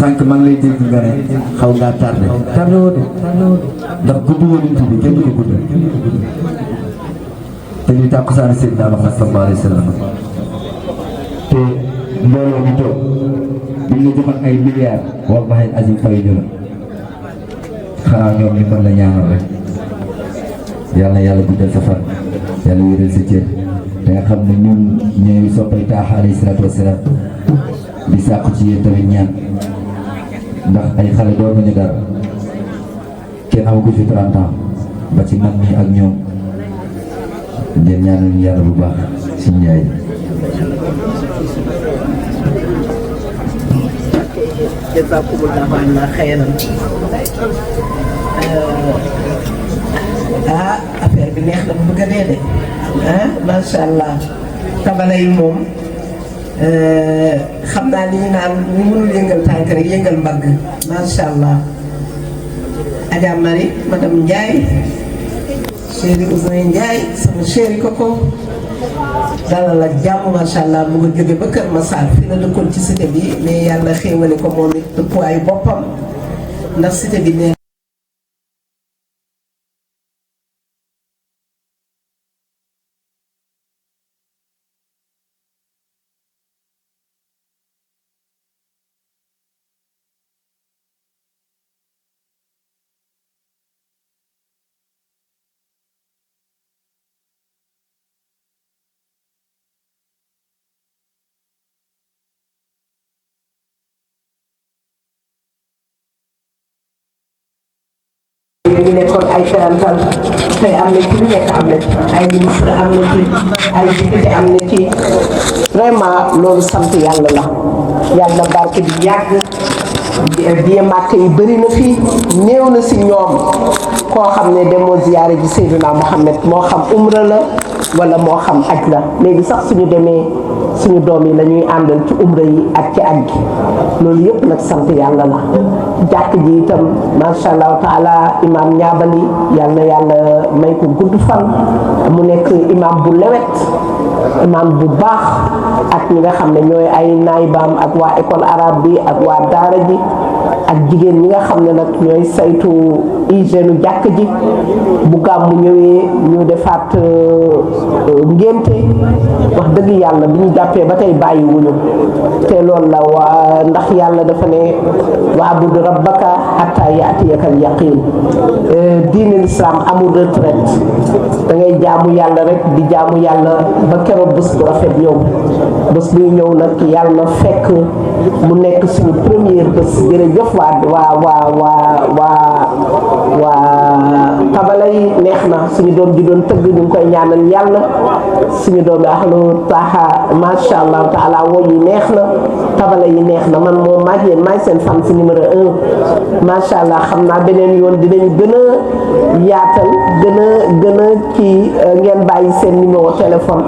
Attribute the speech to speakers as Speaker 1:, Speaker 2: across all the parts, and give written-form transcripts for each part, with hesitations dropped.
Speaker 1: sànq maa ngi lay dégg nga ne xaw ngaa tardé woo de ndax guddi yonent bi kenn du ko guddal te ñu tàkkusaan Seydina Muhammad sallallahu alayhi wa sallam te mbooloo mi toog buñ la joxoon ay milliards wallahi azim fay ñu la xanaa ñoom ñu mën la ñaanal rek yal na yàlla guddal sa fan yàlla wéral sa cër te nga xam ne ñun ñooy soppay taaxa alayhi salaatu wasalaam di sàkku ci yéen tamit ñaan ndax ay xale doon nañu dara kenn amagu fi 30 ans ba ci man mi ak ñoom ngeen ñaanal ñu yàlla bu baax suñu yaay
Speaker 2: jazakumullahu anna xayran affaire bi neex na bu bëgg a dee de macha allah tabala yi moom xam naa ni ñu naan ñu mënul yëngal tànk rek yëngal mbagg macha allah. Adja Marie madame Ndiaye chéri Ousmane Ndiaye sama chéri koko dalal ak jàmm macha allah mu nga jóge ba Kër Massar fi la dëkkoon ci cité bi mais yàlla xéewale ko moom it dëkkuwaayu boppam ndax cité bi nee ñu nekkoon ay parental tey am na ci lu nekk am na ci ay ministre am na ci ay député am na ci vraiment loolu sant yàlla la yàlla barke bi yàgg biye màkk yi bëri na fi néew na si ñoom koo xam ne demoo ziyaare ji Seydina Muhammad moo xam umra la wala moo xam aj la léegi sax suñu demee suñu doom yi la ñuy àndal ci umra yi ak ci aj gi loolu yëpp nag sant yàlla la jàkk ji itam macha allah taala imam ñaabali yal na yàlla may ko gudd fan mu nekk imam bu lewet imam bu baax ak ñi nga xam ne ñooy ay naaybaam ak waa école arabe bi ak waa daara ji ak jigéen ñi nga xam ne nag ñooy saytu hygiène jàkk ji bu gàmmu ñëwee ñu defaat ngénte wax dëgg yàlla bi ñu jàppee ba tey bàyyi wuñu te loolu la waa ndax yàlla dafa ne wa'bud rabbaka hatta ya'tiyakal yaqin diine l'islam amul retraite da ngay jaamu yàlla rek di jaamu yàlla ba keroog bés bu rafet ñëw bés buy ñëw nag yàlla na fekk mu nekk suñu première bés jërëjëf waa tabala yi neex na suñu doom ji doon tëgg ñu ngi koy ñaanal yàlla suñu doom yi ahlu taaxa macha allah taala woo yi neex na tabala yi neex na man moom maag yéen maay seen fan si numéro 1 macha allah xam naa beneen yoon dinañ gën a yaatal gën a kii ngeen bàyyi seen numéro téléphone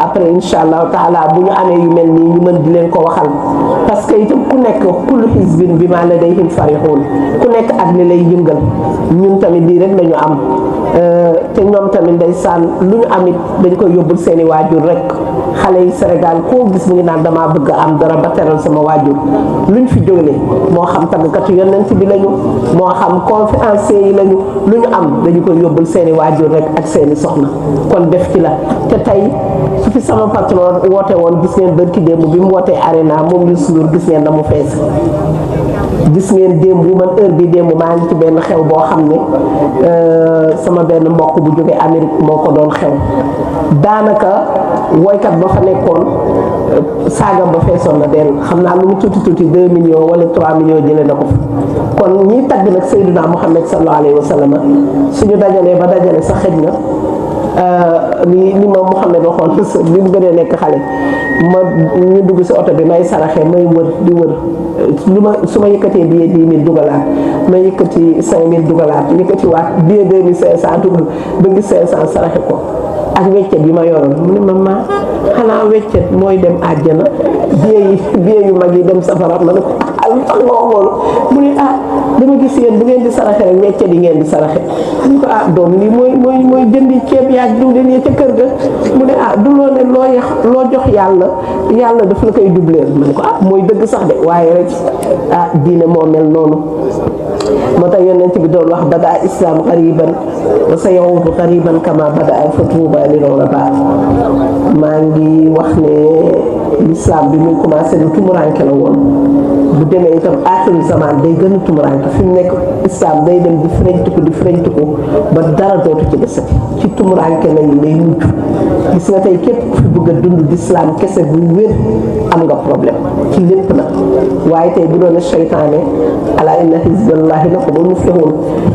Speaker 2: après incha allah taala bu ñu amee yu mel nii ñu mën di leen ko waxal parce que itam ku nekk kullu hizbin bimaa ladayhim farihun ku nekk ak li lay yëngal ñun tamit lii rek lañu am te ñoom tamit ndeysaan lu ñu amit dañ koy yóbbul seeni waajur rek xale yi Sénégal koo gis mu ngi naan damaa bëgg a am dara ba teral sama waajur luñ fi jóglee moo xam tàggkatu yonent bi lañu moo xam conférencier yi lañu lu ñu am dañu koy yóbbul seeni waajur rek ak seeni soxna kon def ci la te tey su fi sama patron woote woon gis ngeen bërki démb bi mu wootee arena moom Youssou Ndour gis ngeen na mu fees gis ngeen démb man heure bi démb maa ngi ci benn xew boo xam ne sama benn mbokk bu jóge Amérique moo ko doon xew daanaka woykat ba fa nekkoon saagam ba feesoon na dell xam naa lu mu tuuti 2 millions wala 3 millions jëlee na ko fa kon ñiy tagg nag Seydina Muhammad sallallahu alayhi wa sallam suñu dajalee ba dajale sa xëj na li ma Mouhamed waxoon li mu gënee nekk xale ma ñu dugg si oto bi may saraxe may wër di wër su ma yëkkatee billet 10 000 dugalaat ma yëkkati 5 000 dugalaat yëkkati waat billet 2500 dugal ba gis 500 saraxe ko ak weccet bi ma yoroon mu ne ma xanaa weccet mooy dem àjjana billet yu mag yi dem safara ma ne ko lu tax nga wax loolu mu ne dama gis yéen bu ngeen di saraxe rek weccet yi ngeen di saraxe mu ko doom lii mooy jëndi ceeb yaag diwlin yi ca kër ga mu ne du loo ne loo jox yàlla daf la koy dubleel ma ne ko mooy dëgg sax de waaye rek diine moo mel noonu moo tax yonent bi doon wax bada islam xariban wa sa yawudu xariban kama bada fa tuuba li ghuraba maa ngi wax ne l'islam bi muy commencé lu tumuranke la woon bu demee itam aaxiru zaman day gën a tumuranke fi mu nekk islam day dem di freñtuku ba dara dootu ci desati ci tumuranke lañu lay mujj gis nga tey képp ku fi bëgg a dund l'islam kese bu wér am nga problème ci lépp nag waaye tey bu doon seytaane ala inna hizballahi la ko ba muflihun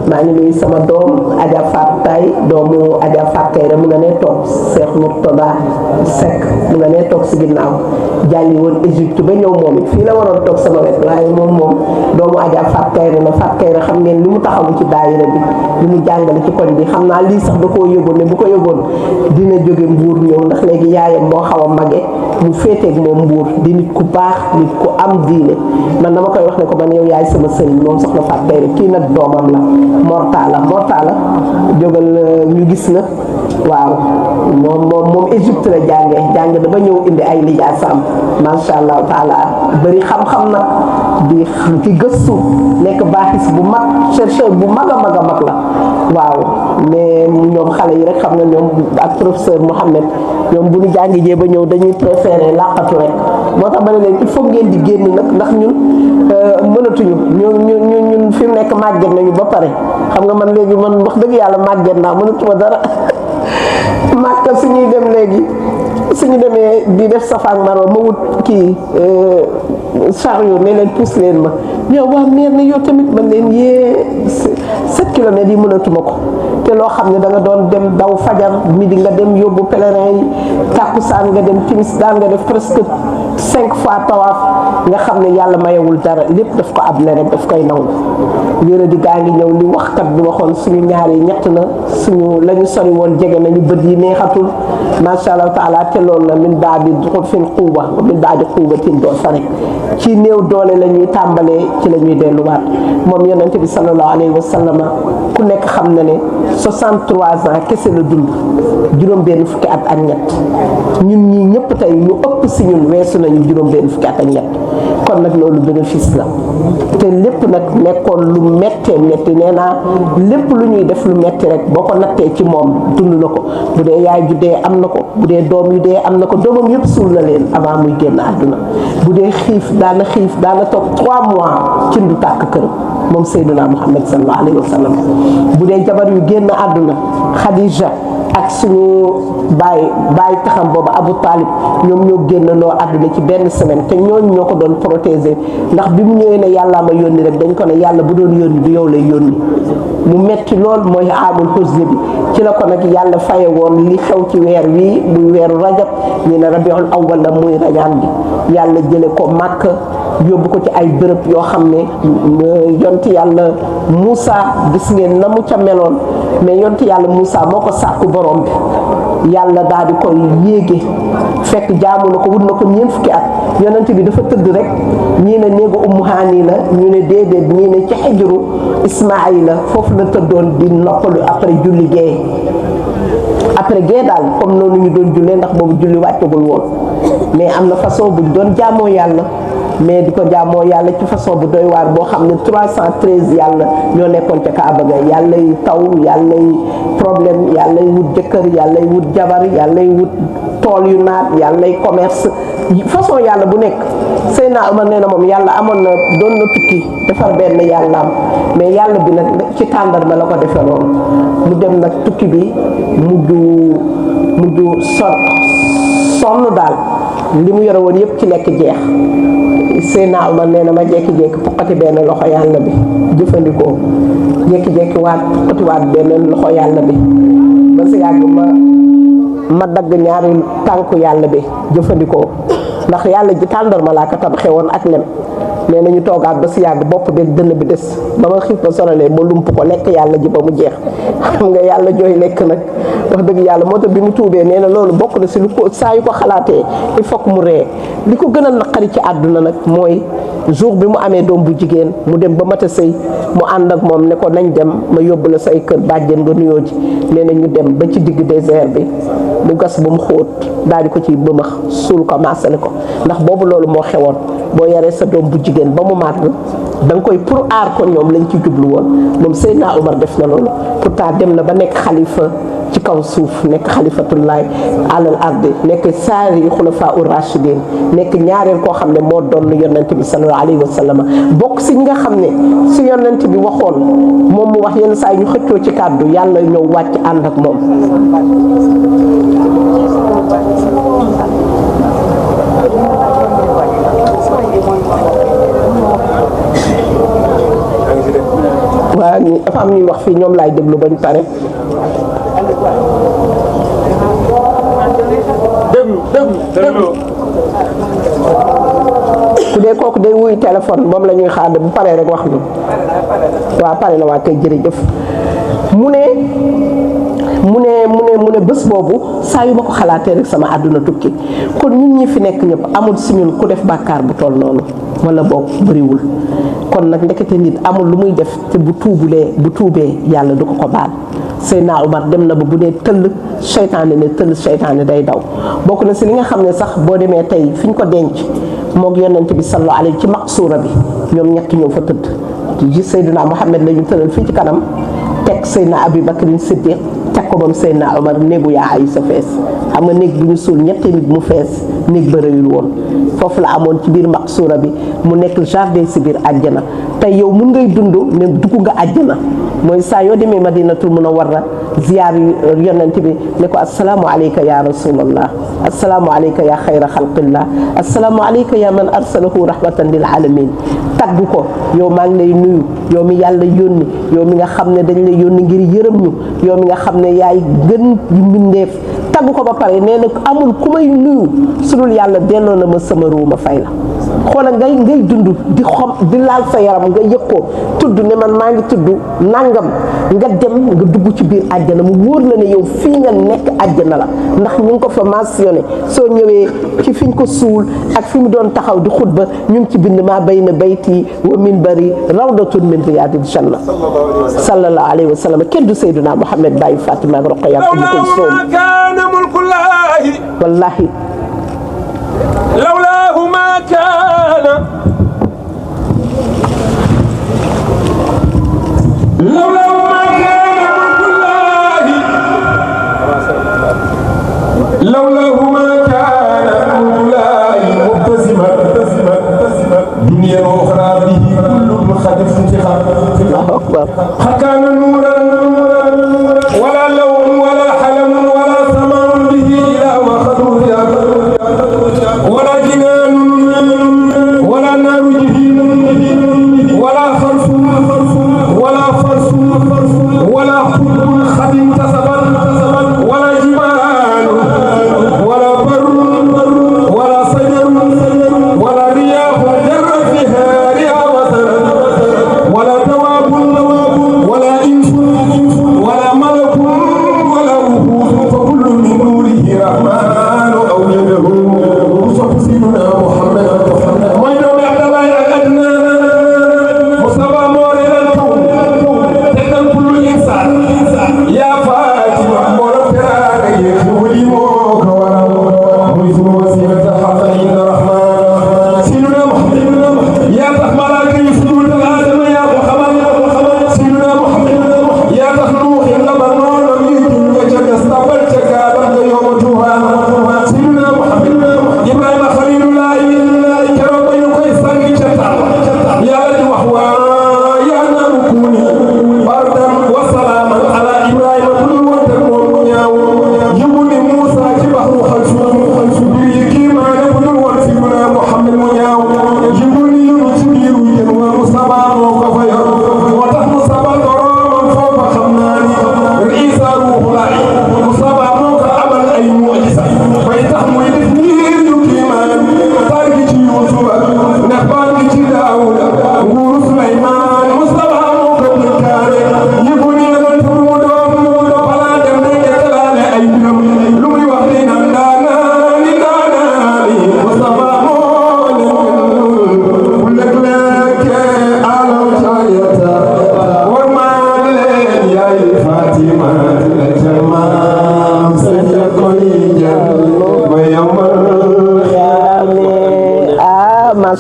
Speaker 2: maa ngi nuyu sama doom Adja Fatou Tay doomu Adja Fatou Kayra mu nga nee toog Cheikh Mourtada Seck mu nga nee toog si ginnaaw jàngi woon Égypte ba ñëw moom it fii la waroon toog sama wet waaye moom doomu Adja Fatou Kayra la Fatou Kayra xam ngeen li mu taxawu ci daayira bi li mu jàngale ci koñ bi xam naa lii sax da koo yëgoon ne bu ko yëgoon dina jóge Mbuur ñëw ndax léegi yaayam moo xaw a mage mu féeteeg moom Mbuur di nit ku baax nit ku am diine man dama koy wax ne ko man yow yaay sama sëriñ moom soxna Fatou Kayra kii nag doomam la Mortala jógal ñu gis na waaw moom Égypte la jàng dafa ñëw indi ay lijaasam macha allah taala bëri xam-xam nag di gëstu nekk baaxis bu mag chercheur bu mag a mag la waaw mais ñoom xale yi rek xam nga ñoom ak professeur Mohamed ñoom bu ñu jàngi jee ba ñëw dañuy préféré làqatu rek moo tax ma ne leen il faut ngeen di génn nag ndax ñun mënatuñu ñun fi mu nekk màgget nañu ba pare xam nga man léegi man wax dëgg yàlla màgget naa mënatuma dara màkka suñuy dem léegi suñu demee di def Safa ak Marwa ma wut kii chariot ne leen pousse leen ma ñoo waa meer ne yow tamit man leen yee 7 kilomètres yi mënatuma ko te loo xam ne da nga doon dem daw fajar midi nga dem yóbbu pèlerin yi tàkkusaan nga dem timis daan nga def presque 5 fois tawaaf nga xam ne yàlla mayewul dara lépp daf ko able rek daf koy nangu wéra di gaa ngi ñëw li waxkat bi waxoon suñu ñaar yi ñett na suñu la ñu sori woon jege nañu bët yi neexatul macha allah taala te loolu la min daa bi fin xuuba min daa di xuubatin doo sa rek ci néew doole la ñuy tàmbalee ci la ñuy delluwaat moom yonent bi sallallahu alayhi wa sallam ku nekk xam na ne 63 ans kese la dund juróom benn fukki at ak ñett ñun ñii ñëpp tey ñu ëpp si ñun weesu nañu juróom benn fukki at ak ñett kon nag loolu bénéfice la te lépp nag nekkoon lu mettee metti nee naa lépp lu ñuy def lu metti rek boo ko nattee ci moom dund na ko bu dee yaay ju dee am na ko bu dee doom yu dee am na ko doomam yëpp suul na leen avant muy génn àdduna bu dee xiif daana toog 3 mois ci ndu tàkk këram moom Seydina Muhammad sallallahu alayhi wa sallam bu dee jabar yu génn àdduna Khadija ak suñu baay taxam boobu Abu Talib ñoom ñoo génnandoo àdduna ci benn semaine te ñooñu ñoo ko doon protéger ndax bi mu ñëwee ne yàllaa ma yónni rek dañ ko ne yàlla bu doon yónni du yow lay yónni mu metti lool mooy amul husni bi ci la ko nag yàlla faye woon li xew ci weer wii muy weeru rajab ñu ne rabiul awwal la muy rajaan bi yàlla jële ko màkk yóbbu ko ci ay bërëb yoo xam ne yonti yàlla Moussa gis ngeen na mu ca meloon mais yonti yàlla Moussa moo ko sàkku borom bi yàlla daal di koy yéege fekk jaamu na ko wut na ko ñeent fukki at yonent bi dafa tëdd rek ñii ne néegu Ummu Haani la ñu ne déedéet ñii ne ci xijru Ismaayila foofu la tëddoon di noppalu après julli gee après gee daal comme noonu ñu doon jullee ndax boobu julli wàccagul woon mais am na façon buñ doon jaamoo yàlla mais di ko jaamoo yàlla ci façon bu doy waar boo xam ne 313 yàlla ñoo nekkoon ca Kaaba ga yàllay taw yàllay problème yàllay wut jëkkër yàllay wut jabar yàllay wut tool yu naat yàllay commerce façon yàlla bu nekk Seydina Omar nee na moom yàlla amoon na doon na tukki defar benn yàllaam mais yàlla bi nag ci tàndarma la ko defee loolu mu dem nag tukki bi mujj sonn daal li mu yore woon yëpp ci lekk jeex Seydina Omar nee na ma jékki-jékki puqati benn loxo yàlla bi jëfandikoo jékki-jékki waat puqati waat benn loxo yàlla bi ba si yàgg ma dagg ñaari tànku yàlla bi jëfandikoo ndax yàlla ji tàndarma laa ko tabaxee woon ak lem nee na ñu toogaat ba si yàgg bopp beeg dënn bi des ba ma xiif ba sonalee ma lump ko lekk yàlla ji ba mu jeex xam nga yàlla jooy lekk nag wax dëgg yàlla moo tax bi mu tuubee nee na loolu bokk na si lu ko saa yu ko xalaatee il faut que mu ree li ko gën a naqari ci àdduna nag mooy jour bi mu amee doom bu jigéen mu dem ba mat a sëy mu ànd ak moom ne ko nañ dem ma yóbbu la say kër bàjjen nga nuyoo ji nee na ñu dem ba ci digg désert bi mu gas ba mu xóot daal di ko ci bëmax suul ko maasale ko ndax boobu loolu moo xewoon boo yaree sa doom bu jigéen ba mu màgg da nga koy pour aar ko ñoom lañ ci jublu woon moom Seydina Omar def na loolu pourtant dem na ba nekk xalifa ci kaw suuf nekk xalifatullahi alal ardi nekk saari xulafaa ur rachidin nekk ñaareel koo xam ne moo doon yonent bi sallallahu alayhi wa sallam bokk si ñi nga xam ne su yonent bi waxoon moom mu wax yenn saa yi ñu xëccoo ci kàddu yàlla ñëw wàcc ànd ak moom. waaw ñi dafa am ñuy wax fii ñoom laay déglu bañ pare. déglu. ku dee kooku day wuy téléphone moom la ñuy xaar bu paree rek wax lu waaw pare na waa kay jërëjëf mu ne bés boobu saa yu ma ko xalaatee rek sama àdduna tukki kon ñun ñi fi nekk ñëpp amul si ñun ku def bàkkaar bu toll noonu wala boog bëriwul kon nag ndekete nit amul lu muy def te bu tuubee yàlla du ko baal Seydina Omar dem na ba bu dee tëll seytaane ne tëll seytaane day daw bokk na si li nga xam ne sax boo demee tey fi ñu ko denc moog yonent bi sallallahu alayhi ci maqsuura bi ñoom ñett ñoo fa tëdd ji Seydina Muhammad la ñu tëral fii ci kanam teg Seydina Abi Bakrin Siddiq teg ko bam Seydina Omar néegu yaa Aysa fees xam nga néeg bi ñu suul ñetti nit mu fees néeg ba rëyul woon foofu la amoon ci biir maqsuura bi mu nekk jardin si biir àjjana tey yow mun ngay dund ne dugg nga àjjana mooy saa yoo demee Madinatul Munawwara ziyaar yonent bi ne ko assalaamu alayka ya rasulallah assalaamu alayka ya xayra xalqillah assalaamu alayka ya man arsalahu rahmatan lil alamin tagg ko yow maa ngi lay nuyu yow mi yàlla yónni yow mi nga xam ne dañ lay yónni ngir yërëm ñu yow mi nga xam ne yaay gën yu mbindeef tagg ko ba pare nee na amul ku may nuyu su dul yàlla delloo na ma sama ruu ma fay la xoolal ngay dund di laal sa yaram nga yëg ko tudd ne man maa ngi tudd nangam nga dem nga dugg ci biir àjjana mu wóor la ne yow fii nga nekk àjjana la ndax ñu ngi ko fa mentionné soo ñëwee ci fiñ ko suul ak fi mu doon taxaw di xutba ñu ngi ci bind maa bayna bayti wa minbari rawdatun min riyadil janna sallallahu alayhi wa sallam kenn du Seydina Muhammad bàyyi Fatima ak Roqaya ko koy soom wallahi
Speaker 3: lawlaahu ma kaana لولاه ما كان مولاي مبتسما دنيا اخرى به كل خد افتخار قد كان نورا ولا لون ولا حلم ولا ثمر به الى ما خذوه ولا جنان ولا نار جهيم ولا فرس ولا فرس ولا حب خد انتصبت ولا جبال ولا بر ولا صجر ولا رياح جرت بها رياح ولا دواب ولا انس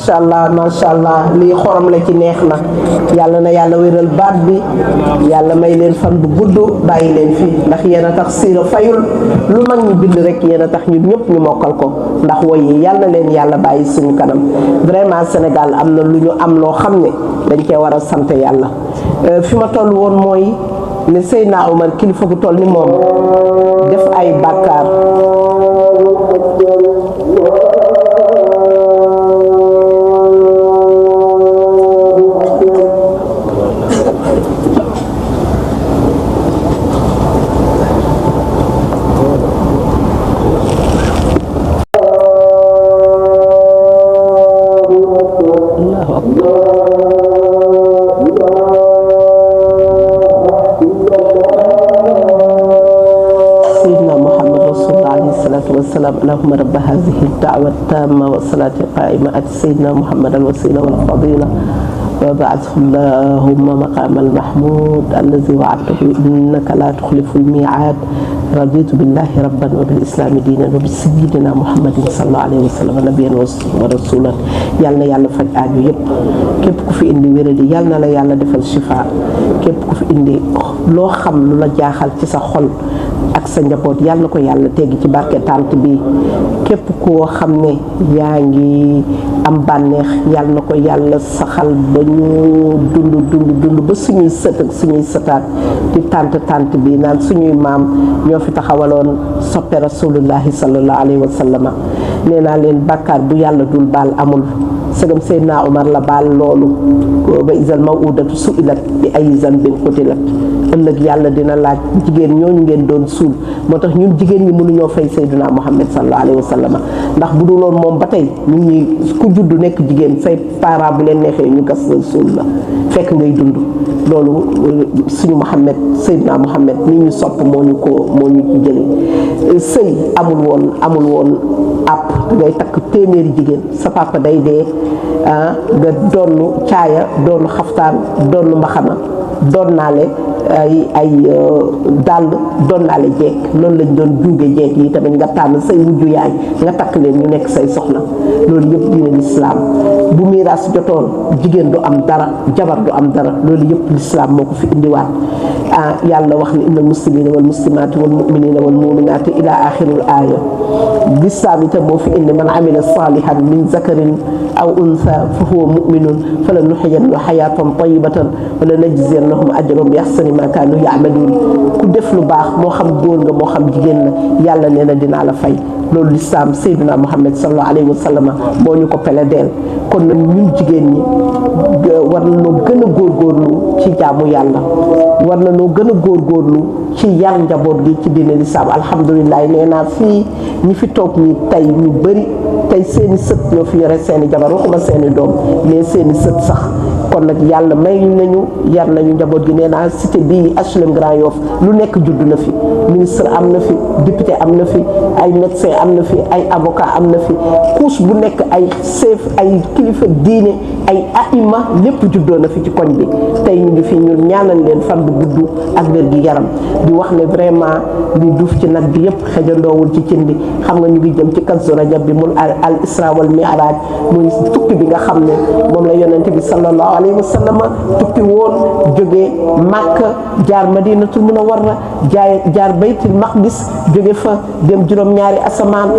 Speaker 2: macha allah lii xorom la ci neex na yàlla na yàlla wéral baat bi yàlla may leen fan bu gudd bàyyi leen fi ndax yéen a tax siira fayul lu mag ñu bind rek yéen a tax ñun ñëpp ñu mokkal ko ndax woy yi yàlla na leen yàlla bàyyi suñu kanam vraiment Sénégal am na lu ñu am loo xam ne dañ cee war a sant yàlla fi ma toll woon mooy ne Seydina Omar kilifa gu toll ni moom def ay bàkkaar اللهم رب هذه الدعوة التامة والصلاة القائمة آت سيدنا محمد الوسيلة والفضيلة وبعثه اللهم مقام المحمود الذي وعدته إنك لا تخلف الميعاد رضيت بالله ربا وبالإسلام دينا وبسيدنا محمد صلى الله عليه وسلم نبيا ورسولا يالنا يالا فاج aaju yépp képp ku fi indi wéradi yal na la yàlla defal shifa képp ku fi indi loo xam lu la jaaxal ci sa xol ak sa njaboot yal na ko yàlla teggi ci barke tànt bi képp koo xam ne yaa ngi am bànneex yal na ko yàlla saxal ba ñu dund ba suñuy sët ak suñuy sëtaat di tànt bi naan suñuy maam ñoo fi taxawaloon soppe rasulullahi sallallahu alayhi wa sallama nee naa leen bàkkaar bu yàlla dul baal amul sëgam Seydina Omar la baal loolu ba isal mawudatu suilat bi ay zanbin qutilat ëllëg yàlla dina laaj jigéen ñooñu ngeen doon suul moo tax ñun jigéen ñi mënuñoo fay Seydina Muhammad sallallahu alayhi wa sallam ndax bu dul woon moom ba tey ñun ñi ku juddu nekk jigéen say parents bu leen neexee ñu gas la suul la fekk ngay dund loolu suñu Muhammad Seydina Muhammad ni ñu sopp moo ñu ci jëlee sëy amul woon àpp ngay takk téeméeri jigéen sa papa day dee nga doonu caaya doonu xaftaan doonu mbaxana doon naale ay dàll doon naale jeeg loolu lañ doon juuge jeeg yi tamit nga tànn say wujju yaay nga takk leen ñu nekk say soxna loolu yëpp diine lislaam bu miiraas jotoon jigéen du am dara jabar du am dara loolu yëpp lislaam moo ko fi indiwaat yàlla wax ne innal muslimina wal muslimaati wal muminina wal muminaati ila axiril aaya lislaam itam moo fi indi man amila salihan min zakarin aw untha fa huwa muminun fala nuxyiyannahu xayaatan tayibatan wala najziyannahum ajrahum bi axsani ma kaanu yaamaluun ku def lu baax moo xam góor nga moo xam jigéen la yàlla nee na dinaa la fay loolu lislaam Seydina Muhammad sallallahu alayhi wa sallam moo ñu ko pele deel kon nag ñun jigéen ñi war nañoo gën a góorgóorlu ci jaamu yàlla war nañoo gën a góorgóorlu ci yar njaboot gi ci diine lislaam alhamdulilah nee naa fii ñi fi toog ñi tey ñu bëri tey seeni sët ñoo fi yore seeni jabar waxuma seeni doom mais seeni sët sax kon nag yàlla may nañu yar nañu njaboot gi nee naa cité bii HLM Grand Yoff lu nekk judd na fi ministre am na fi député am na fi ay médecin am na fi ay avocat am na fi couche bu nekk ay chef ay kilifa diine ay aima lépp juddoo na fi ci koñ bi tey ñu ngi fi ñun ñaanal leen fan bu gudd ak wér gi yaram di wax ne vraiment li duuf ci nag bi yëpp xëjandoowul ci cin bi xam nga ñu ngi jëm ci Kazu Rajab bi mun al isra wal mi'raj muy tukki bi nga xam ne moom la yonente bi sallallahu alayhi wa sallam tukki woon jógee Makka jaar Madinatul Munawwara jaar Baytul Maqdis jóge fa dem juróom-ñaari asamaan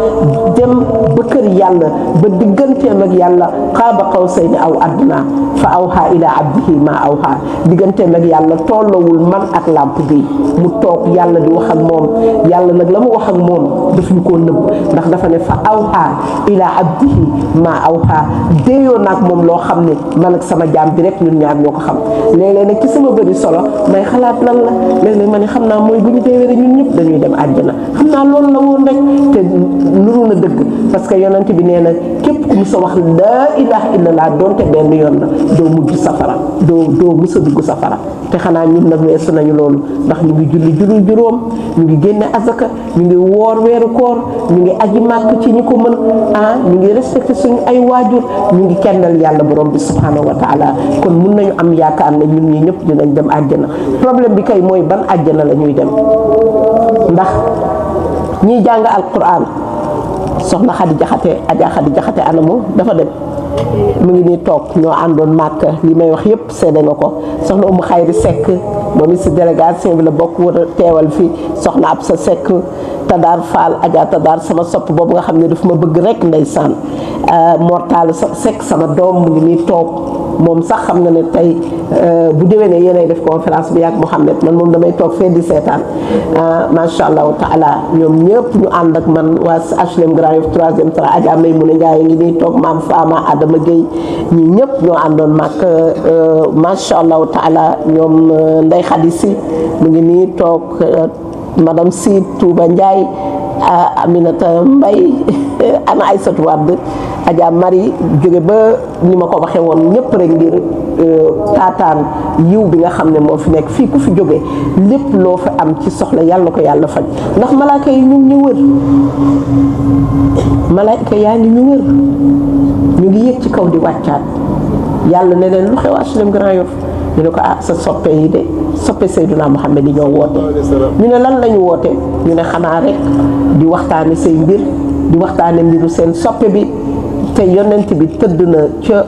Speaker 2: dem ba kër yàlla ba digganteem ak yàlla qaaba qawsayni aw adnaa fa awhaa ilaa abdihi maa awhaa digganteem ak yàlla tollowul man ak làmp bi mu toog yàlla di wax ak moom yàlla nag la mu wax ak moom daf ñu koo nëbb ndax dafa ne fa awhaa ilaa abdihi maa awhaa déeyoo naag moom loo xam ne man ak sama jaam bi rek ñun ñaar ñoo ko xam léeg-léeg nag ci sama bëri solo may xalaat lan la léeg-léeg ma ne xam naa mooy bu ñu deewee ñun ñëpp dañuy dem àjjana xam naa loolu la woon rek te nuru na dëgg parce que yonent bi nee na képp ku musa wax laa ilaha illallah doonte benn yoon la doo mujj safara doo musa dugg safara te xanaa ñun nag weesu nañu loolu ndax ñu ngi julli juróom ñu ngi génne azaka ñu ngi woor weeru koor ñu ngi aji màkk ci ñi ko mën ñu ngi respecté suñu ay waajur ñu ngi kennal yàlla borom bi subhanahu wa taala kon mun nañu am yaakaar ne ñun ñi ñëpp dinañ dem àjjana problème bi kay mooy ban àjjana la ñuy dem ndax ñiy jàng alquran soxna Xadi Jaxate Adja Xadi Jaxate anamu dafa dem mu ngi nii toog ñoo àndoon màkk li may wax yëpp seede nga ko soxna Umu Xayri Seck moom it si délégation bi la bokk war a teewal fi soxna Absa Seck Tadar Fall Adja Tadar sama sopp boobu nga xam ne daf ma bëgg rek ndeysaan Mortal Seck sama doom mu ngi nii toog moom sax xam nga ne tey bu déwénee yéenay def conférence bi ak Mouhamed man moom damay toog fee di seetaan macha allahu taala ñoom ñëpp ñu ànd ak man waa HLM Grand Yoff 3e tra Adja Maymouna Ndiaye ngi nii toog maam Fama Adama Gueye ñi ñëpp ñoo àndoon mag macha allahu taala ñoom Ndeye Khady Si mu ngi nii toog madame Si Touba Ndiaye Aminata Mbaye ana Aïssatou Wade Adja Marie jóge ba ni ma ko waxee woon ñëpp rek ngir taataan yiw bi nga xam ne moo fi nekk fii ku fi jóge lépp loo fi am ci soxla yàlla na ko yàlla faj ndax malaaka yi ñu ngi ñu wër malaaka yaa ngi ñu wër ñu ngi yéeg ci kaw di wàccaat yàlla ne leen lu xew HLM Grand Yoff ñu ne ko sa soppe yi de soppe Seydina Muhammad yi ñoo woote ñu ne lan lañu woote ñu ne xanaa rek di waxtaane say mbir di waxtaane mbiru seen soppe bi te yonent bi tëdd na ca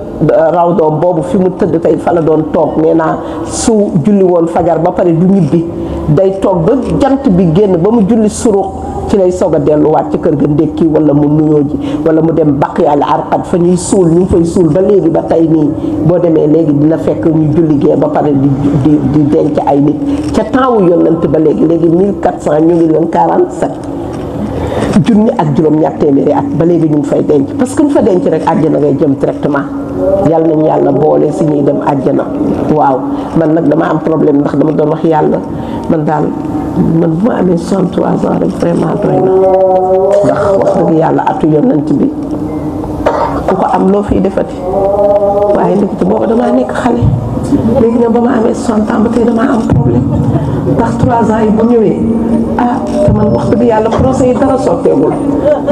Speaker 2: rawdoom boobu fi mu tëdd tey fa la doon toog nee naa su julli woon fajar ba pare du ñibbi day toog ba jant bi génn ba mu julli suruq ci lay soog a delluwaat ci kër ga ndékki wala mu nuyoo ji wala mu dem baqi al arqad fa ñuy suul ñu ngi fay suul ba léegi ba tey nii boo demee léegi dina fekk ñu julli gee ba pare di denc ay nit ca temps wu yonent ba léegi 1400 ñu ngi leen 47 junni ak juróom-ñaar téeméeri at ba léegi ñu ngi fay denc parce que ñu fa denc rek àjjana ngay jëm directement yàlla nañu yàlla boole si ñuy dem àjjana waaw man nag dama am problème ndax dama doon wax yàlla man daal man bu ma amee 63 ans rek vraiment doy na ndax wax dëgg yàlla atu yonent bi ku ko am loo fiy defati waaye léegi te booba damaa nekk xale léegi nag ba ma amee 60 ans ba tey damaa am problème ndax 3 ans yi bu ñëwee te man wax dëgg yàlla procès yi dara sotteegul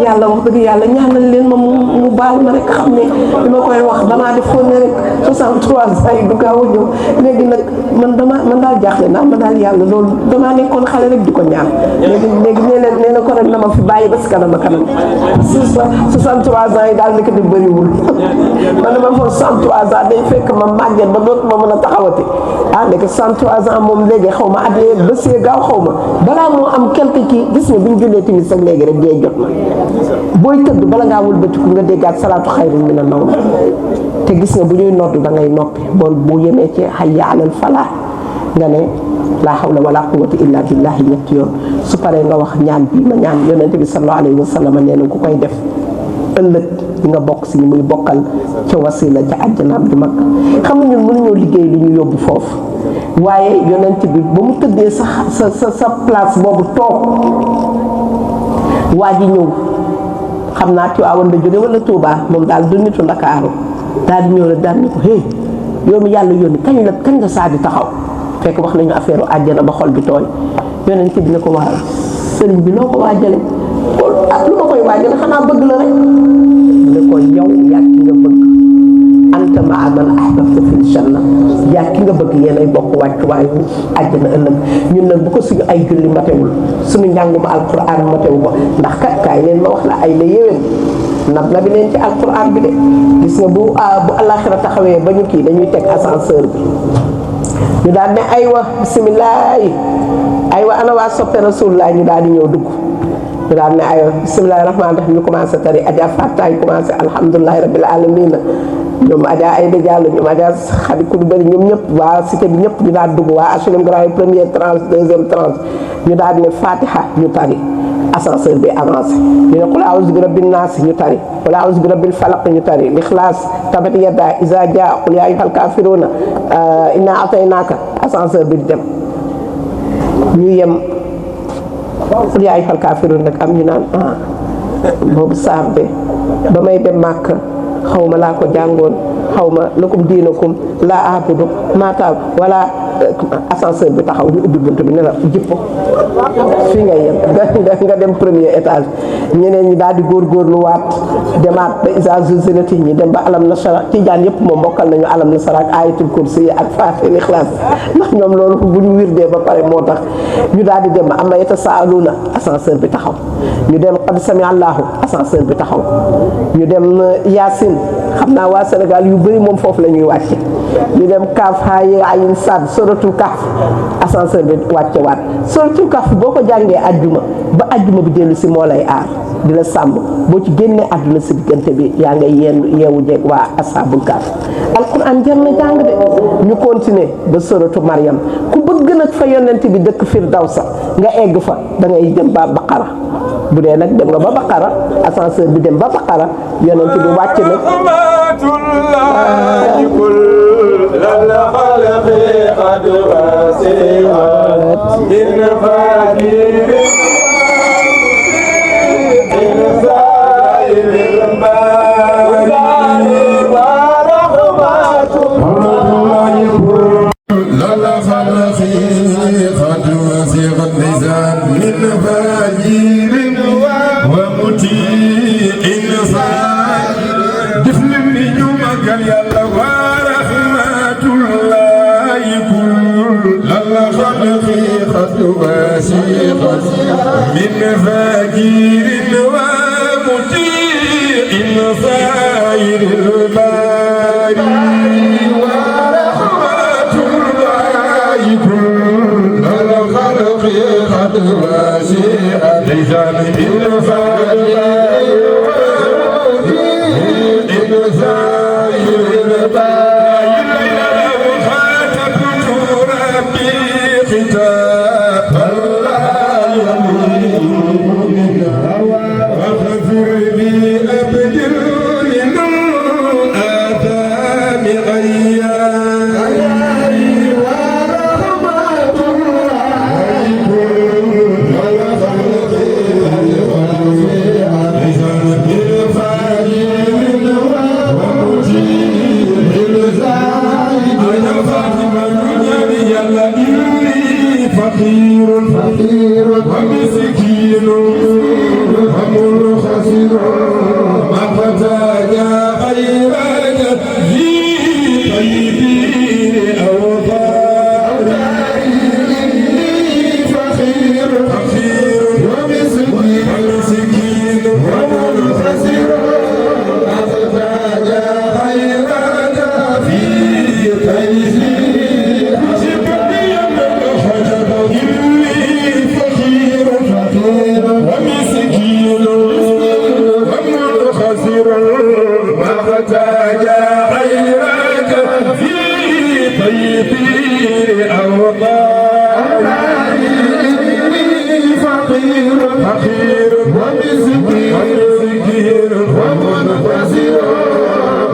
Speaker 2: yàlla wax dëgg yàlla ñaanal leen ma mu baal ma rek xam ne li ma koy wax damaa def foog ne rek 63 ans yi du gaaw a ñëw léegi nag man daal jaaxle ndax man daal yàlla loolu damaa nekkoon xale rek di ko ñaan léegi nee na ko rek na ma fi bàyyi ba si kanam a kanam 63 ans yi daal nekk di bëriwul man dama foog 63 ans day fekk ma màgget ba dootuma mën a taxawati nekk 63 ans moom léegi xaw ma at ba see gaaw xaw ma balaa moo am quelque kii gis nga bu ñu jullee timis sax léegi rek dee jot na booy tëdd bala ngaa wëlbatiku nga déggaat salaatu xayrun mina nawm te gis nga bu ñuy noddu da ngay noppi bu yemee ci hayya alal falaax nga ne laa hawla wala quwwata illa billahi ñetti yoon su paree nga wax ñaan bi ma ñaan yonente bi sallallahu alayhi wa sallam nee na ku koy def ëllëg di nga bokk si ñu muy bokkal ca wasila ca àjjanaam ju mag xam nga ñun mënuñoo liggéey lu ñu yóbbu foofu waaye yonent bi ba mu tëddee sa place boobu toog waa ji ñëw xam naa Tiwaawan la jóge wala Tuubaa moom daal du nitu Ndakaaru daal di ñëw rek daal ni ko yow mi yàlla yónni kañ nga saa di taxaw fekk wax nañu affaire àjjana ba xol bi tooy yonent bi ne ko waa sëriñ bi loo ko waajale lu ma koy waajale xanaa bëgg la rek mu ne ko yow yaa ki nga bëgg anta maa man ahbabta fil janna yaa ki nga bëgg yéenay bokk wàccuwaayu àjjana ëllëg ñun nag bu ko suñu ay julli matewul suñu njàngum alquran matewu ko ndax kat kaay leen ma wax la ay la yéwén na bi leen ci alquran bi de gis nga bu alaxira taxawee ba ñu kii dañuy teg ascenseur bi ñu daal ne aywa bisimilah aywa ana waa soppe rasulullah ñu daal di ñëw dugg ñu daal ne aywa bisimilah rahmaani rahim ñu commencé tari Adja Fatta ñu commencé alhamdulilahi rabbil alamin ñoom Adja Aïda Diallo ñoom Adja Khady Coulibaly ñoom ñëpp waa cité bi ñëpp ñu daal dugg waa HLM Grand Yoff première tranche deuxième tranche ñu daal ne Fatiha ñu tari ascenseur bi avancé ñu ne qul a'udhu bi rabbin nas ñu tari qul a'udhu bi rabbil falaq ñu tari Ikhlas tabat yada iza jaa qul ya ayyuhal kafiruna inna a'taynaka ascenseur bi di dem ñu yem qul ya ayyuhal kafiruna nag am ñu naan boobu saar de ba may dem Màkka xaw ma laa ko jàngoon xaw ma lakum diinakum laa aabudu maataab wala ascenseur bi taxaw ñu ubbi bunt bi ne la jippo fii ngay yem nga dem premier étage ñeneen ñi daal di góorgóorlu waat demaat ba isa zulzilati ñi dem ba alam nasara tijaan yëpp moom mbokkal nañu alam nasara ak ayatul kursi ak faatiha ixlaas ndax ñoom loolu bu ñu wirdee ba pare moo tax ñu daal di dem am na yatasaaluuna ascenseur bi taxaw ñu dem qad sami allahu ascenseur bi taxaw ñu dem yaasin xam naa waa Sénégal yu bëri moom foofu la ñuy wàcce ñu dem kaaf haaye ayin sad suratul kahf ascenseur bi wàcce waat suratul kahf boo ko jàngee ajjuma ba ajjuma bi dellu si moo lay aar di la sàmm boo ci génnee àdduna si diggante bi yaa ngay yeewu jeeg waa ashabul kahf alquran jar na jàng de ñu continuer ba suratu Maryam ku bëgg nag fa yonent bi dëkk Firdawsa nga egg fa da ngay jëm ba Baqara bu dee nag dem nga ba Baqara ascenseur bi dem ba Baqara yonent bi wàcc na
Speaker 3: من فقير ومطيع صائر الباري ورحمة الله كل الخلق قد واسعت ليس من فقير ومطيع صائر الباري خاتمت ربي ختام فقير ومسكين ومنخسر ما فتاك خيرك في طيبين أوطار فقير ومسكين ومنخسر ما فتاك خيرك في طيبين ومسكين ومنخسر واحتاج خيرك في طيبين أوطار فقير ومسكين ومنخسر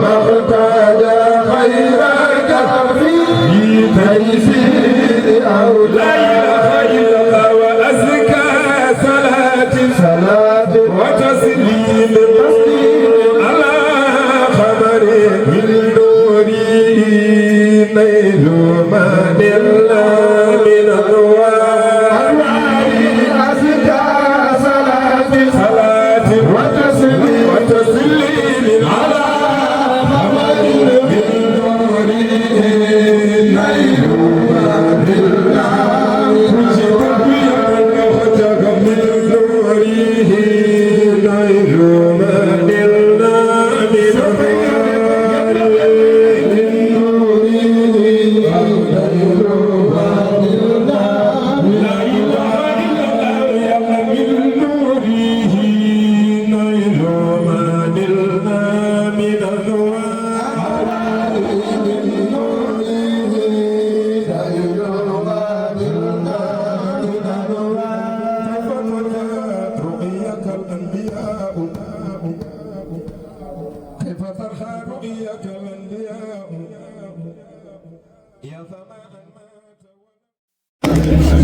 Speaker 3: واحتاج خيرك في طيبين أوطار صلاة وتسليم على خبر من نوره نيل ما نلنا من أنوار أزكى صلاة وتسليم على خبر من نوره نيل ما نلنا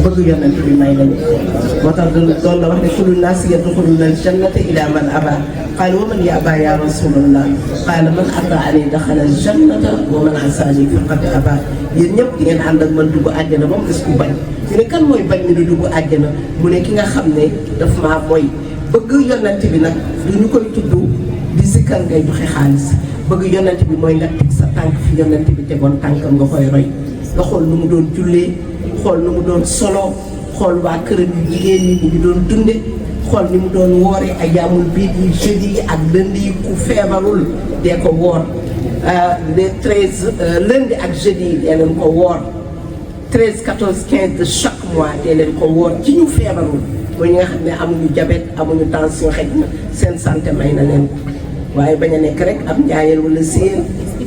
Speaker 2: bëgg yonent bi may nañu moo tax doon la wax ne kullu naas yadxuluna al-jannata ila man aba qaala wa man yaba ya rasulallah qaala man ataani daxala al-jannata wa man asaani faqad aba yéen ñëpp di ngeen ànd ak man dugg àjjana ba mu des ku bañ ñu ne kan mooy bañ ni du dugg àjjana mu ne ki nga xam ne daf maa mooy bëgg yonent bi nag du ñu koy tudd di sikkar ngay joxe xaalis bëgg yonent bi mooy nga teg sa tànk fi yonent bi tegoon tànkam nga koy roy nga xool nu mu doon jullee xool nu mu doon solo xool waa këram yu jigéen ñi ñu doon dunde xool ni mu doon woore ay yaamul biit yi jeudi yi ak lundi yi ku feebarul dee ko woor les 13 lundi ak jeudi yi dee leen ko woor 13 14 15 de chaque mois dee leen ko woor ci ñu feebarul mooy ñi nga xam ne amuñu diabète amuñu tension xëy na seen santé may na leen ko waaye bañ a nekk rek am njaayeen wala séen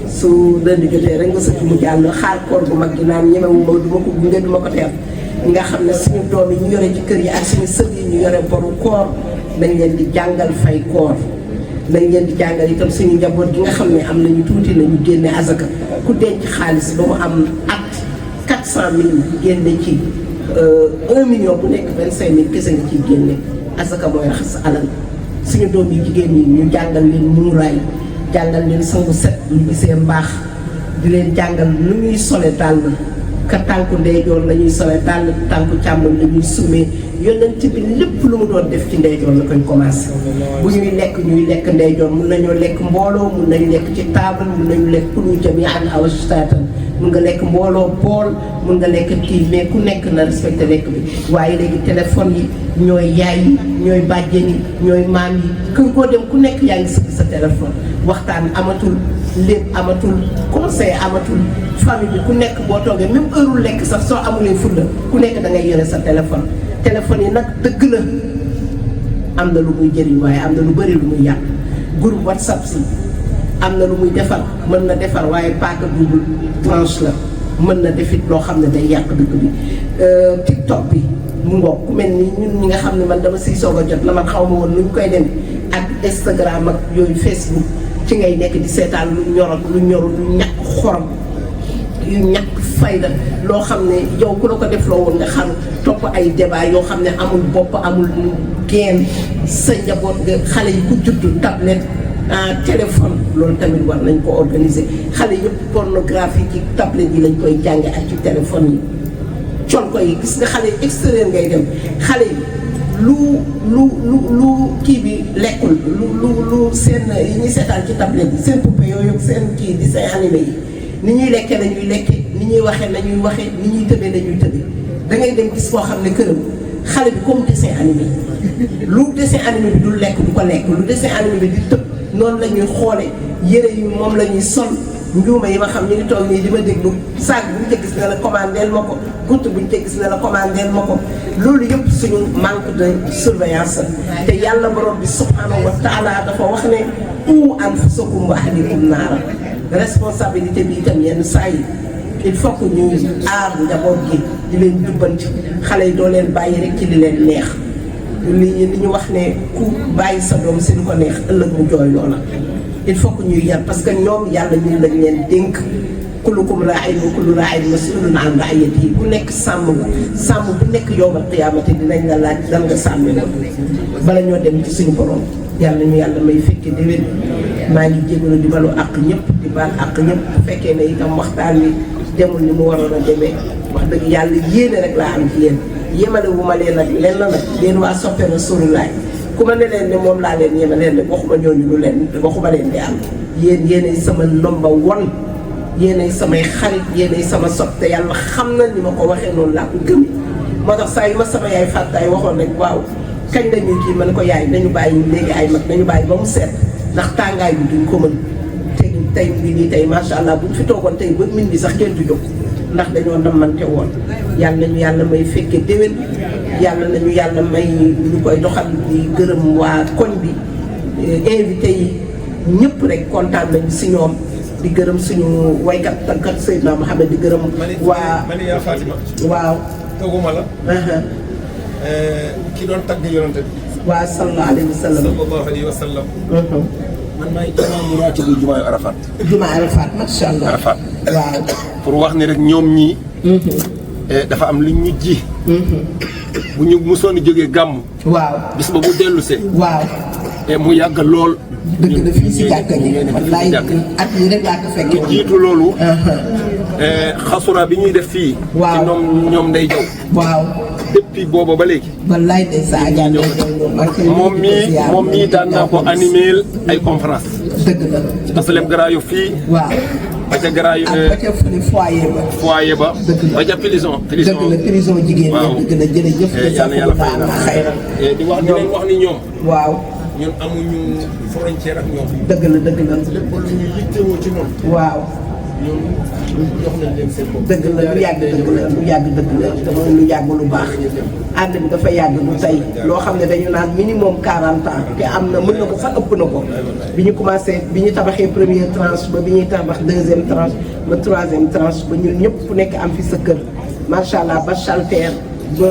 Speaker 2: su lundi jotee rek nga sëkk mu jàll xaar koor bu mag gi naan ñemewuma du ma ko gunge du ma ko teer ñi nga xam ne suñu doom yi ñu yore ci kër yi ak suñu sët yi ñu yore boru koor nañ leen di jàngal fay koor nañ leen di jàngal itam suñu njaboot gi nga xam ne am nañu tuuti nañu génne azaka ku denc xaalis ba mu am at 400 000 génne ci 1 million bu nekk 25 000 kese nga ciy génne azaka mooy raxas alal suñu doom yi jigéen ñi ñu jàngal leen muuraay jàngal leen sangu set ñu gisee mbaax di leen jàngal nu ñuy sole dàll ka tànku ndeyjoor la ñuy sole dàll tànku càmmoñ la ñuy sumee yonent bi lépp lu mu doon def ci ndeyjoor la koy commencé bu ñuy lekk ndeyjoor mun nañoo lekk mbooloo mun nañu lekk ci taabal mun nañu lekk kulu jami'an aw ashtatan mun nga lekk mbooloo bool mun nga lekk kii mais ku nekk na respecté lekk bi waaye léegi téléphone yi ñooy yaay yi ñooy bàjjen yi ñooy maam yi kër koo dem ku nekk yaa ngi sëgg sa téléphone waxtaan amatul lépp amatul conseil amatul famille bi ku nekk boo toogee même heure lekk sax soo amulee fulla ku nekk da ngay yore sa téléphone yi nag dëgg la am na lu muy jëriñ waaye am na lu bëri lu muy yàq groupe WhatsApp si am na lu muy defar mën na defar waaye paaka double tranche la mën na defit loo xam ne day yàq dëkk bi TikTok bi mu ngoog ku mel ni ñun ñi nga xam ne man dama siy soog a jot la man xaw ma woon nu ñu koy dem ak Instagram ak yooyu Facebook ci ngay nekk di seetaan lu ñor ak lu ñorul lu ñàkk xorom yu ñàkk fayda loo xam ne yow ku la ko def loo woon nga xam topp ay débat yoo xam ne amul bopp amul geen sa njaboot nga xale yi ku juddu tablette téléphone loolu tamit war nañ ko organiser xale yëpp pornographie ci tablette yi lañ koy jànge ak ci téléphone yi col ko yi gis nga xale yi extérieur ngay dem xale yi lu kii bi lekkul lu seen yi ñuy seetaan ci tablette bi seen poupée yooyu seen kii dessin animé yi ni ñuy lekkee nañuy lekkee ni ñuy waxee nañuy waxee ni ñuy tëbee nañuy tëbee da ngay dem gis koo xam ne këram xale bi comme dessin animé lu dessin animé bi du lekk du ko lekk lu dessin animé bi di tëb noonu la ñuy xoole yére yi moom la ñuy sol njuuma yi ma xam ñu ngi toog nii di ma déglu saag bu ñu ca gis ne la commandeel ma ko goutte bu ñu ca gis ne la commandeel ma ko loolu yëpp suñu manque de surveillance te yàlla borom bi subhanahu wa taala dafa wax ne qu anfusakum wa ahlikum naara responsabilité bi itam yenn saa yi il faut que ñuy aar njaboot gi di leen jubbanti xale yi doo leen bàyyi rek ci li leen neex li ñu wax ne ku bàyyi sa doom si lu ko neex ëllëg mu jooy loola il faut que ñuy yar parce que ñoom yàlla ñu lañ leen dénk kullukum raa'in wa kullu raa'in mas'uulun an ra'iyyatihi ku nekk sàmm nga sàmm bu nekk yawmal qiyaamati dinañ la laaj lan nga sàmmee ko bala ñoo dem ci suñu borom yàlla ñu yàlla may fekke déwén maa ngi jégalu di balu àq ñëpp di baal àq ñëpp bu fekkee ne itam waxtaan wi demul ni mu waroon a demee wax dëgg yàlla yéene rek laa am ci yéen yemale wu ma leen nag leen la nag leen waa soppe Rasulullah ku ma ne leen ne moom laa leen yema leen ne waxuma ñooñu lu leen waxuma leen di am yéen yéenay sama number one yéenay samay xarit yéenay sama sopp te yàlla xam na ni ma ko waxee noonu laa ko gëm moo tax saa yu ma sama yaay fàttaay waxoon rek waaw kañ la ñuy kii man ko yaay nañu bàyyi léegi ay mag nañu bàyyi ba mu seet ndax tàngaay bi duñ ko mën te tey mu ngi nii tey macha allah buñ fi toogoon tey ba min bi sax kenn du jóg ndax dañoo namante woon yàlla nañu yàlla may fekke déwén yàlla nañu yàlla may ñu koy doxal di gërëm waa koñ bi invité yi ñëpp rek kontaan nañu si ñoom di gërëm suñu waykat tàggat Seydina Mohamed di gërëm waa
Speaker 3: Mani Fatima
Speaker 2: waaw
Speaker 3: tooguma la ki doon tagg yonante bi
Speaker 2: waa sallallahu alayhi wa sallam
Speaker 3: sallallahu alayhi wa sallam man maay imam bu raatibu jumaa Arafat
Speaker 2: jumaa Arafat macha allah
Speaker 3: Arafat
Speaker 2: waaw
Speaker 3: pour wax ni rek ñoom ñii dafa am lu ñu ji bu ñu musoon jógee gàmm
Speaker 2: waaw
Speaker 3: bis ba bu dellu see
Speaker 2: waaw
Speaker 3: mu yàgg lool
Speaker 2: dëgg la fii si jàkka ji wallaay at yi rek laa ko fekkee
Speaker 3: lu jiitu loolu xasura bi ñuy def fii
Speaker 2: waaw
Speaker 3: ci ñoom day jaw
Speaker 2: waaw
Speaker 3: depuis booba ba léegi
Speaker 2: wallaay de sa ajaan
Speaker 3: moom mii daan naa ko animer ay conférence
Speaker 2: dëgg la
Speaker 3: asalem Grand Yoff fii
Speaker 2: waaw
Speaker 3: ba ca garaayu
Speaker 2: ba ca fële foyer ba.
Speaker 3: foyer ba.
Speaker 2: dëgg la
Speaker 3: ba ca prison.
Speaker 2: dëgg la prison jigéen ñi.
Speaker 3: waaw
Speaker 2: dëgg la jërëjëf.
Speaker 3: yàlla fay na
Speaker 2: xayran.
Speaker 3: di wax di leen wax ni ñoom.
Speaker 2: waaw.
Speaker 3: ñun amuñu frontière ak ñoom.
Speaker 2: dëgg la dëgg la.
Speaker 3: lépp lu ñu yittewoo ci ñoom.
Speaker 2: waaw.
Speaker 3: ñoom jox nañ leen seen bopp.
Speaker 2: dëgg la lu yàgg dëgg la lu yàgg dëgg la te mooy lu yàgg lu baax. ànd bi dafa yàgg du tey loo xam ne dañu naan minimum 40 ans te am na mën na ko sax ëpp na ko. bi ñu commencé bi ñu tabaxee première tranche ba bi ñuy tabax deuxième tranche ba troisième tranche ba ñun ñëpp ku nekk am fi sa kër macha allah ba Chalter ba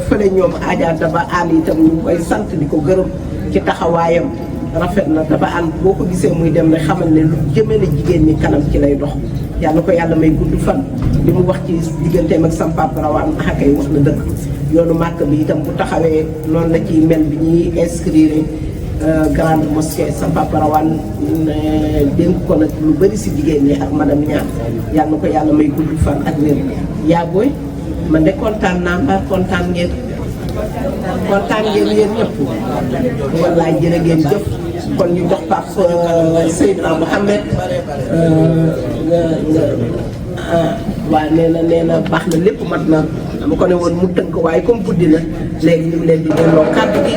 Speaker 2: fële ñoom Adja Daba ànd itam ñu koy sant di ko gërëm ci taxawaayam. rafet na dafa ànd boo ko gisee muy dem rek xamal ne lu jëmale jigéen ñi kanam ci lay dox yàlla ko yàlla may gudd fan li mu wax ci digganteem ak sam papa Rawaan axakay wax na dëgg yoonu màkk bi itam bu taxawee noonu la ciy mel bi ñuy inscrire grande mosquée sam papa Rawaan dénk ko nag lu bëri si jigéen ñi ak madame Niang yàlla ko yàlla may gudd fan ak wér yaa booy man de kontaan naa mbaa kontaan ngeen yéen ñëpp wallaay jërë ngeen jëf kon ñu jox Pape Seydina Mohamed waaw nee na baax na lépp mat na dama ko ne woon mu tënk waaye comme guddi na léegi ñu ngi leen di delloo kàddu gi